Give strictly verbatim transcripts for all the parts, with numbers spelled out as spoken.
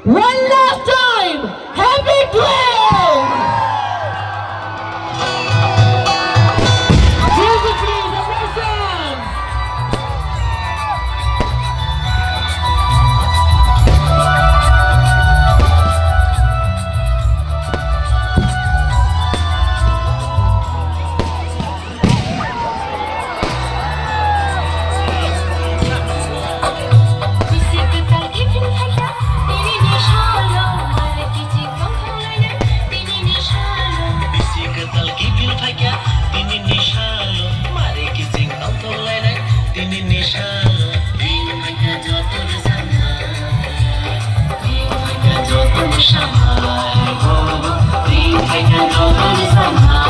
One last time, happy twelve! Music, please, applause. Bisi kwtal kiphil phaikha, tini ni salo mari kiching tongthok lainai, tini ni salo. Ring phaikha joto ni samhai, ring phaikha joto ni samhai, oh, ring phaikha joto ni samhai.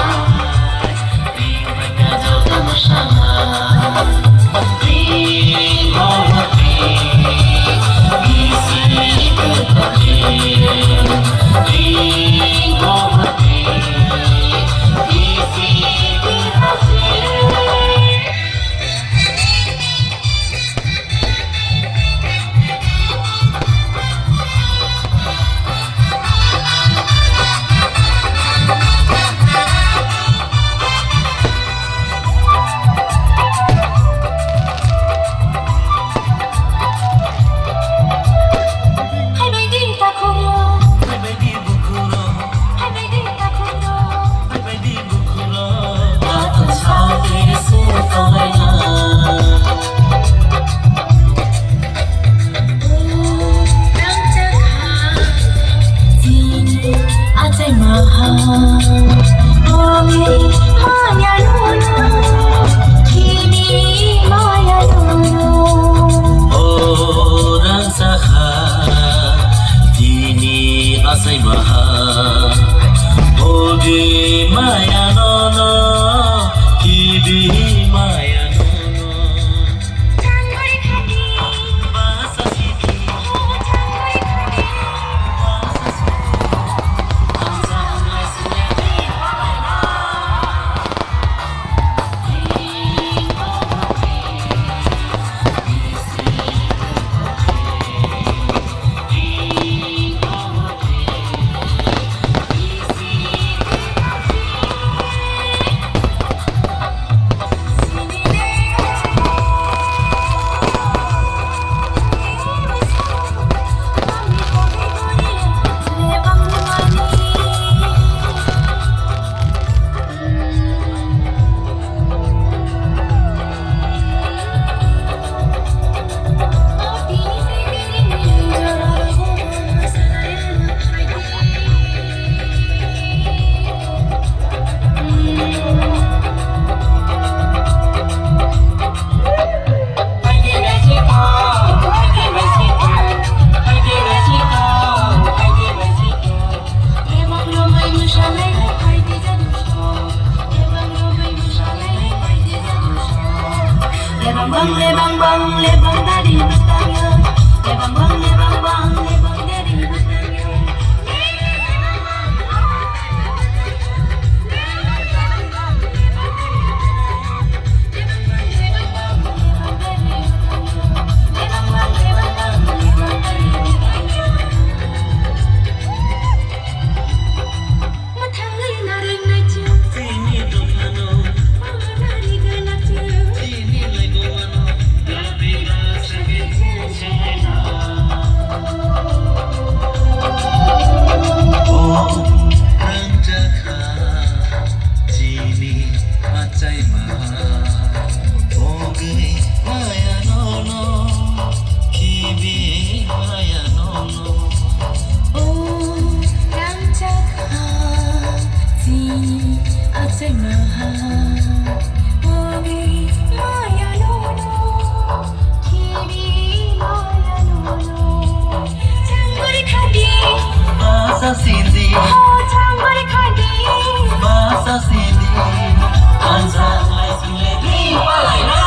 O rang sakha, tini asai maha, ogi maya nono, kibi maya nono. Lebang bang, lebang bang, lebang dari butang ya. Lebang bang, lebang bang, lebang dari butang ya. Chini achai maha, ogwi maya nono, khibi maya nono. O rangchakha, chini achai maha, ogwi maya nono, khibi maya nono. Changori khadi. Basa sindi. Oh, changori khadi. Basa sindi. Ansa lai sule di palaina.